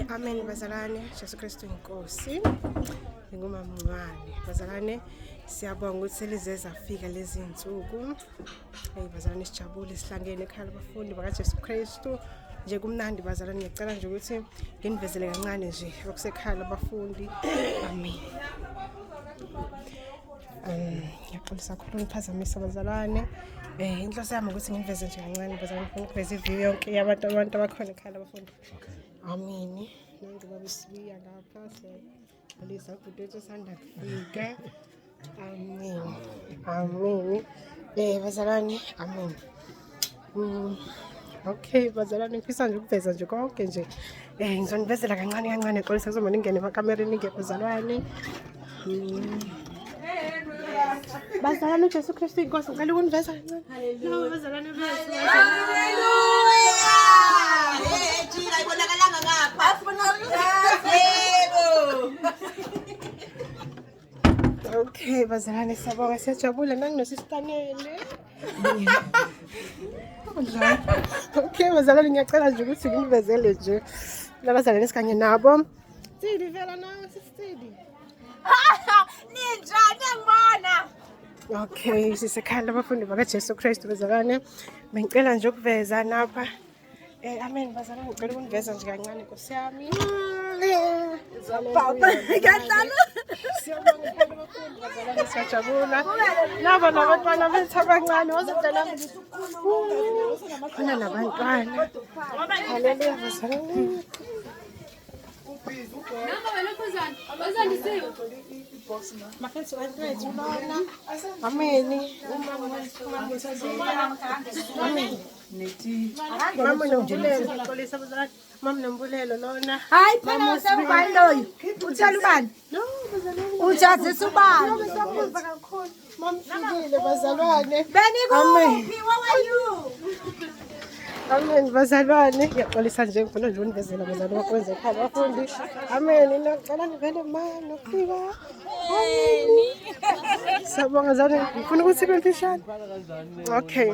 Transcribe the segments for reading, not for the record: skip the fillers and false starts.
Amen bazalwane, Jesu Kristu inkosi. Ngingumamncane. Bazalwane, siyabonga ukuthi selize zafika lezi insuku. Hey bazalwane, sijabule sihlangene ekhaya labafundi bakaJesu Kristu. Nje kumnandi bazalwane, ngiyacela nje ukuthi nginivezele kancane nje okusekhaya labafundi. Amen. Ngiyaxolisa kakhulu ngiphazamisa bazalwane. Inhloso yami ukuthi nginiveze nje kancane bazalwane, ngifuna ukuveza iview yonke yabantu abantu abakhona ekhaya labafundi. Amini. Nangu baba uSibiya lapha siyalisa ubhuti wethu osanda kufika. Amen. Amen. Bazalwane, amen. Okay bazalwane, ngifisa nje ukuveza nje konke nje. Ngizonivezela kancane kancane, xolisa kuzoba ningene emakamereni ke bazalwane. Bazalwane, uJesu Kristu inkosi, ngicela ukuniveza kancane. Laba bazalwane bethu. Haleluya! Eh, jika ayibonakalanga ngapha. Yebo. Okay bazalwane, siyabonga, siyajabula nanginosistanele. Okay bazalwane, ngiyacela nje ukuthi nginivezele nje labazalwane esikanye nabo. Tsidi vela nawe sisitsidi. Ninjani ngibona? Okay, sisekhaya labafundi bakaJesu Kristu bazalwane. Bengicela nje ukuveza napha. Amen bazalwane, ngicela ukuniveza nje kancane Nkosi yami. Papa, ngiyadlala. Siyabonga ekhaya labafundi bazalwane, siyajabula. Naba nabantwana bethu abancane, woza mntanami. Khona nabantwana. Haleluya bazalwane. Mafethu wethu lona. Ameni. Amen. Mama Nombulelo, xolisa bazalwane. Mama Nombulelo lona. Hayi phela usengubani loyo? Utshela ubani? No, bazalwane. Utshazisa ubani? Siyabonga kakhulu. Mamfikile bazalwane. Benikuphi? How are you? Amen bazalwane. Ngiyaxolisa nje ngifuna nje univezela bazalwane bakwenze ekhaya abafundi. Amen. Ngicela nivele ma nofika. Amen. Siyabonga zane. Ngifuna ukuthi ibe mfishane. Okay.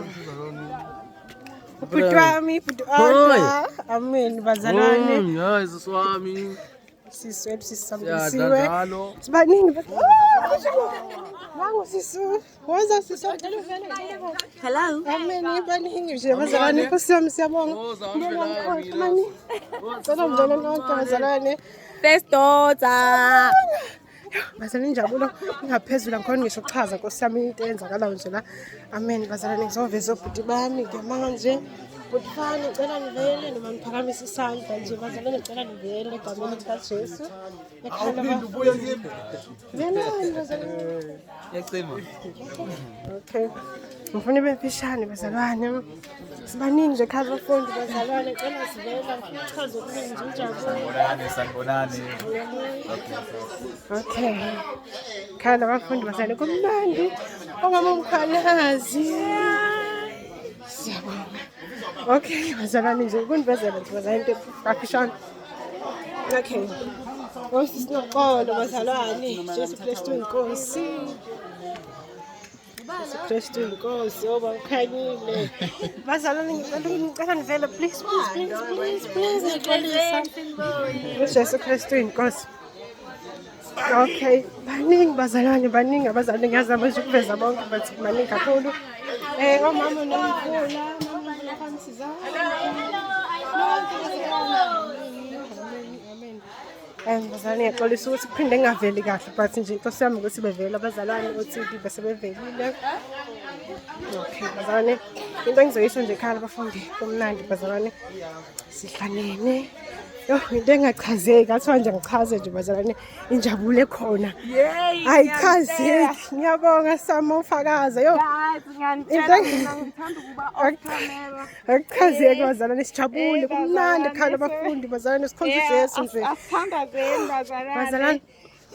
Ubhuti wami, ubhuti Odwa. Amen bazalwane. Hayi sisi wami. Sisi wethu Siyadla sisambulisiwe. njalo. Sibaningi. Nangu sisu. Woza sisu. Ngicela uvele. Hello. Amen, baningi nje bazalwane. Nkosi yami siyabonga. Woza, Ngibonga wamvelayo mkhulu, mina. mani. Cela ngivele nonke bazalwane. First daughter. Bazalwane, injabulo ingaphezulu, angikhoni ngisho ukuchaza Nkosi yami into eyenzakalayo nje la. Amen bazalwane, ngizoveza obhuti bami ke manje. Bhuti Fani, ngicela nivele noma niphakamise isandla nje bazalwane, ngicela nivele egameni likaJesu. Ekhaya labafundi. Velani bazalwane. Yacima. Okay. Ngifuna ibe mfishane bazalwane. Sibaningi nje ekhaya abafundi bazalwane. Cela sivela ngifuna ukuchaza okuningi nje injabulo. Sanibonani, sanibonani. Okay. Ekhaya labafundi bazalwane kumnandi. Omama umkhwanazi. Siyabonga. Okay, bazalwane nje ukunivezela nje bazalwane into kafishane. Okay. Nkosi sinoxolo bazalwane. Jesu Kristu inkosi. Jesu Kristu inkosi oba ukhanyile. Bazalwane ngicela nivele please please please please please ngixolisa. UJesu Kristu inkosi. Okay, baningi bazalwane, baningi abazalwane, ngiyazama nje ukuveza bonke but baningi kakhulu. Omama nomkhula, mama nomkhula. Amen. Bazalwane ngiyaxolisa ukuthi kuphinde ngingaveli kahle but nje inhloso yami ukuthi bevele abazalwane oTV bese bevelile. Okay, bazalwane, into engizoyisho nje ekhaya labafundi kumnandi bazalwane, sihlanene. Yo, into engachazeki, athiwa nje ngichaze nje bazalwane injabulo ekhona. Ayichazeki. Ngiyabonga Sama ufakaza. Yo, Guys, Into ngiyanitshela mina ngithanda ukuba off camera. akuchazeki bazalwane, sijabule Eh, kumnandi ekhaya bazalwane, labafundi bazalwane, sikhonza Yeah, uJesu nje. Asithandazeni bazalwane. Bazalwane,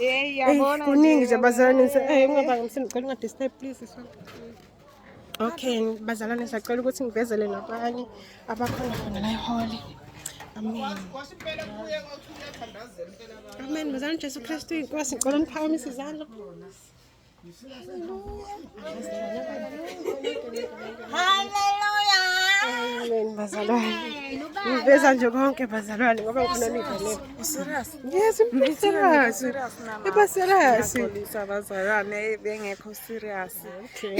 Eh, eyi yabona kuningi nje bazalwane. Ungabanga msindo, ngicela ungadisturb please. Siswami. Okay, bazalwane siyacela ukuthi ngivezele nabanye abakhona khona la ehall. Amen. Amen. Bazalwane, Jesu Kristu inkosi, ngicela niphakamise izandla. Hallelujah. Amen bazalwane. Ngiveza nje konke bazalwane ngoba ngifuna nivele. Serious? Yes, I'm serious. Iba serious. Ngiyaxolisa abazalwane bengekho serious. Okay.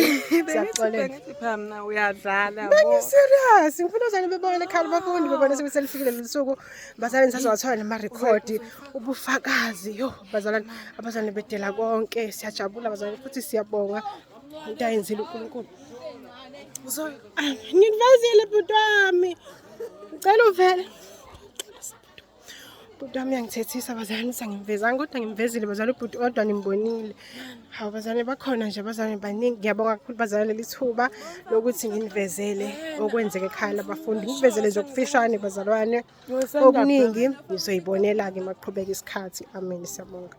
Siyaxolela. Bengithi phela mina uyadlala Bengi serious. Ngifuna uzane bebone ekhaya abafundi bebone sebeselifikile lolu suku. Bazalwane sazowathola nama-record ubufakazi. Yo bazalwane abazalwane bedela konke. Siyajabula bazalwane futhi siyabonga into ayenzile uNkulunkulu. Ah, Ngikuvezile bhuti wami. Ngicela uvele. Bhuti wami uyangithethisa bazalwane ukuthi angimvezanga kodwa ngimvezile bazalwane ubhuti odwa nimbonile. Hawu bazalwane bakhona nje abazalwane baningi. Ngiyabonga kakhulu bazalwane leli thuba lokuthi nginivezele okwenzeka ekhaya labafundi. Ngikuvezele nje okufishane bazalwane. Okuningi nizoyibonela-ke uma kuqhubeka isikhathi. Amen siyabonga.